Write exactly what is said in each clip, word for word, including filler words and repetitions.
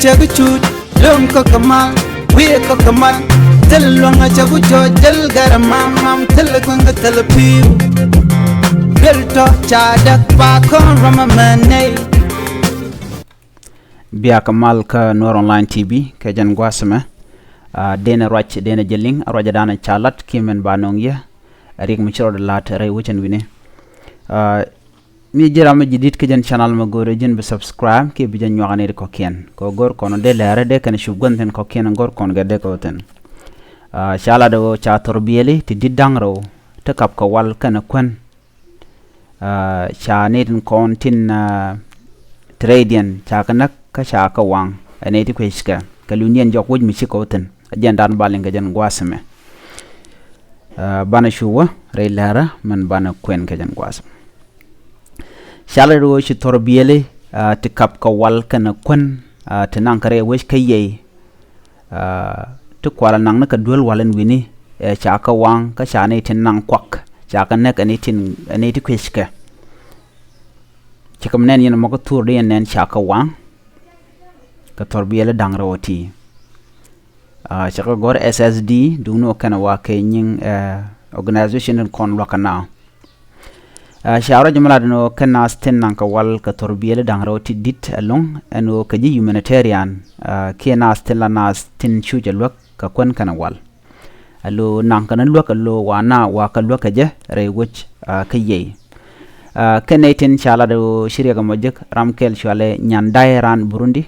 Cɛ bi cuut lo̱ŋ kɔk kɛ mal, wi̱i̱ kɔk kɛ mal. Thil luäŋ a cɛ bi jɔɔc, thil gɛr a mam mam, thil kueŋ kɛ thil pi̱i̱u. Thil tɔ ca däk pa kɔn ram a mɛn nɛy. Biak mal kä Nuer Online T V kɛ jɛn gua̱a̱th ɛmɛ. Ah, denɛ ruac, denɛ jɛ liŋ, a ruac danɛ ca lat kiɛ mɛn ba nɔŋ yɛ. A riɛk mi ci rɔɔdɛ lat rɛy wecɛn wi̱ni. Ah, mi ji̱ ram mi ji̱ di̱t kä jɛn channel mɛ, go̱o̱rɛ ji̱n bi subscribe kiɛ bi jɛ nyuak ni ri kɔ̱kiɛn. Kɛ go̱o̱r kɔn dee lɛɛrɛ dee kɛn cup gua̱n thi̱n kɔ̱kiɛn, go̱o̱r kɔn gɛ dee kɛ wä thi̱n. Ah, ca lat ɣöö ca thɔrbiɛli ti di̱t da̱ŋ rɛw ti kap kɛ wal kɛnɛ kuän. Ah, ca nɛy tin kɔn tin, ah, ti rɛydiɛn ca kɛ näk kä ca kɛ waŋ ɛ nɛy ti kueckɛ kɛ lunydiɛn jɔk wec mi ci kɛ wä thi̱n. A jɛn dan ba liŋ kɛ jɛn gua̱a̱th ɛmɛ. Ah, banɛ cu wä rɛy lɛrä mɛn banɛ kuɛn kɛ jɛn gua̱a̱th ɛmɛ. Ca lɛ ri ɣöö ci thɔrbiɛli, ah, ti kap kɛ wal kɛnɛ kuän, ah, ti naŋ kɛ rɛy wec kä yɛy. Ah, ti kualɛ naŋ ni kɛ duel wal ɛn wi̱ni, eh, ca kɛ waŋ kä ca nɛy tin naŋ kuak, ca kɛ näk ɛ nɛy tin, ɛ nɛy ti kueckɛ. Ci kɛ mi nɛn yɛn mɔ kä thur di yɛn nɛn ca kɛ waŋ kɛ thɔrbiɛli da̱ŋ rɛw ɔ ti. Ah, cɛ kɛ gɔ̱r S S D duŋni ɔ kɛn wa kɛ nyiŋ, eh, organization in kɔn luakä na. Ah, ca ruac mi lat ɛn ɣöö kɛn naath tin naŋ kɛ wal kɛ thɔrbiɛli da̱ŋ rɛw ti di̱t ɛlɔ̱ŋ ɛn ɣöö kɛ ji̱ humanitarian, ah, kiɛ naath tin la naath tin cuc ɛ luäk kɛ kuän kɛnɛ wal. Alo naŋ kɛn luäk alo wa na wa kɛ luäk kɛ jɛ rɛy wec, ah, kä yɛy. Ah, kɛn nɛy tin ca lat ɣöö ci riɛk ɛmɔ jek, ram kɛl cualɛ Nyanday raan Burundi.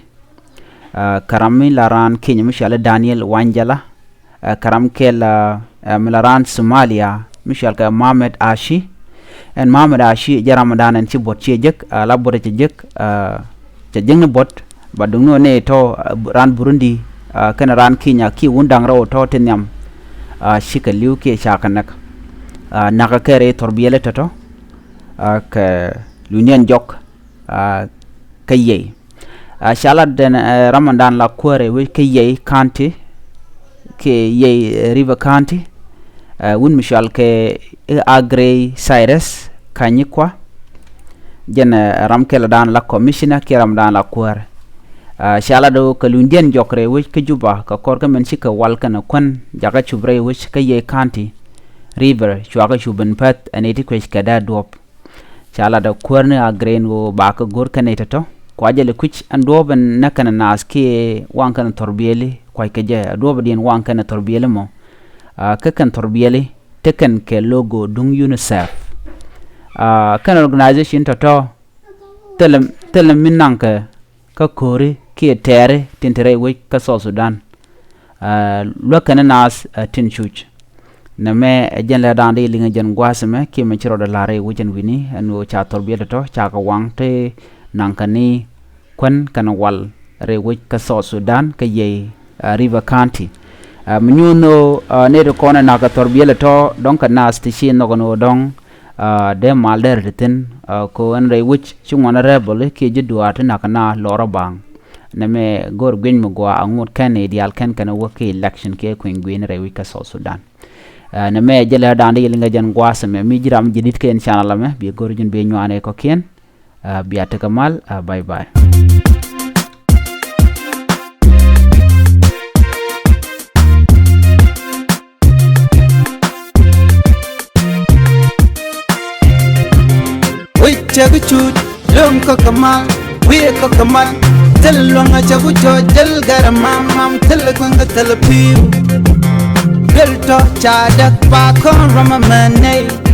Ah, kɛ ram mi la raan Kenya mi cualɛ Daniel Wanjala. Ah, kɛ ram kɛl, ah, ah, mi la raan Somalia mi cualkɛ Mohamed Ashi. Ɛn Mohamed Ashi jɛ ram dan ɛn ci buɔt ciɛ jek, ah, la buɔt cɛ jek, ah, cɛ jek ni buɔt. Ba duŋni ɣöö nɛy tɔ̱, ah, raan Burundi, ah, kɛnɛ raan Kenya kiɛ wun da̱ŋ rɛw tɔ̱ ti nhiam, ah, cikɛ li̱w kiɛ ca kɛ näk. Ah, nakä kɛ rɛy thɔrbiɛli tɔ̱tɔ̱, ah, kɛ lunydiɛn jɔk, ah, kä yɛy. Ah, ca lat den, eh, ram dan la kuäärɛ wec kä yɛy County, kɛ yɛy, eh, River County, eh, wun mi cualkɛ, eh, Aggrey Cyrus Kanyikwa. Jɛn, eh, ram kɛl dan la commissioner kiɛ ram dan la kuäär. Ah, ca lat ɣöö kɛ lunydiɛn jɔk rɛy wec kä Juba kɛ kɔr kä min cikɛ wal kɛnɛ kuän jakä cup rɛy wec kä yɛy County, River, cuakɛ cup in päth ɛ nɛy ti kueckɛ dee duɔ̱ɔ̱p. Ca lat ɛ kuäär ni Aggrey ɛn ɣöö bakɛ go̱r kɛn nɛy tɔ̱tɔ̱ kua jɛ lɛ kui̱c ɛn duɔ̱ɔ̱p ɛn nɛ kɛnɛ naath kiɛ waŋ kɛnɛ thɔrbiɛli kua̱ckɛ jɛ ɛ duɔ̱ɔ̱p diɛn waŋ kɛnɛ thɔrbiɛli mɔ. Ah, kä kɛn thɔrbiɛli tekɛn kɛ logo duŋ UNICEF. Ah, kɛn organization tɔ̱tɔ̱ thilɛ, thilɛ mi naŋkɛ kä ko̱ri kiɛ tɛɛri tin te rɛy wec kä South Sudan. Ah, luäk kɛn naath, ah, tin cuc. Nɛmɛ ɛ jɛn lɛ da̱a̱n di liŋ ɛ jɛn gua̱a̱th ɛmɛ kiɛ mɛ ci rɔɔdɛ la̱r rɛy wec ɛn wi̱ni ɛn ɣöö ca thɔrbiɛli tɔ̱tɔ̱ ca kɛ waŋ ti naŋkɛ ni kuän kɛnɛ wal rɛy wec kä South Sudan kä yɛy, ah, River County. Ah, mi nyuun ɣöö, ah, nɛy ti kɔn ɛ naŋkɛ thɔrbiɛli tɔ̱tɔ̱ dɔ̱ŋ kɛ naath ti ci nhɔk ɛn ɣöö dɔ̱ŋ, ah, dee mal dee rɛ ti thi̱n, ah, kɛ ɣöö ɛn rɛy wec ci ŋuan rebel kiɛ ji̱ duaar ti naŋkɛ naath lɔrä baŋ. Nɛmɛ go̱o̱r guic mi gɔaa aŋot kɛn i̱ diaal kɛn kɛn wä kɛ election kiɛ kui̱ny gui̱n rɛy wec kä South Sudan. Ah, nɛmɛ jɛ lɛ da̱a̱n di yɛ liŋ ɛ jɛn gua̱a̱th ɛmɛ mi ji̱ ram ji̱ di̱t kɛ in channel ɛmɛ bi go̱o̱r ji̱n bi nyuanɛ kɔ̱kiɛn. Ah, bia tekɛ mal, ah, bye bye. Wi̱c cɛ bi cuut lo̱ŋ kɔk kɛ mal, wi̱i̱ kɔk kɛ mal. Thil luäŋ a cɛ bi jɔɔc, thil gɛr a mam mam, thil kueŋ kɛ thil pi̱i̱u. Thil tɔ ca däk pa kɔn ram a mɛn nɛy.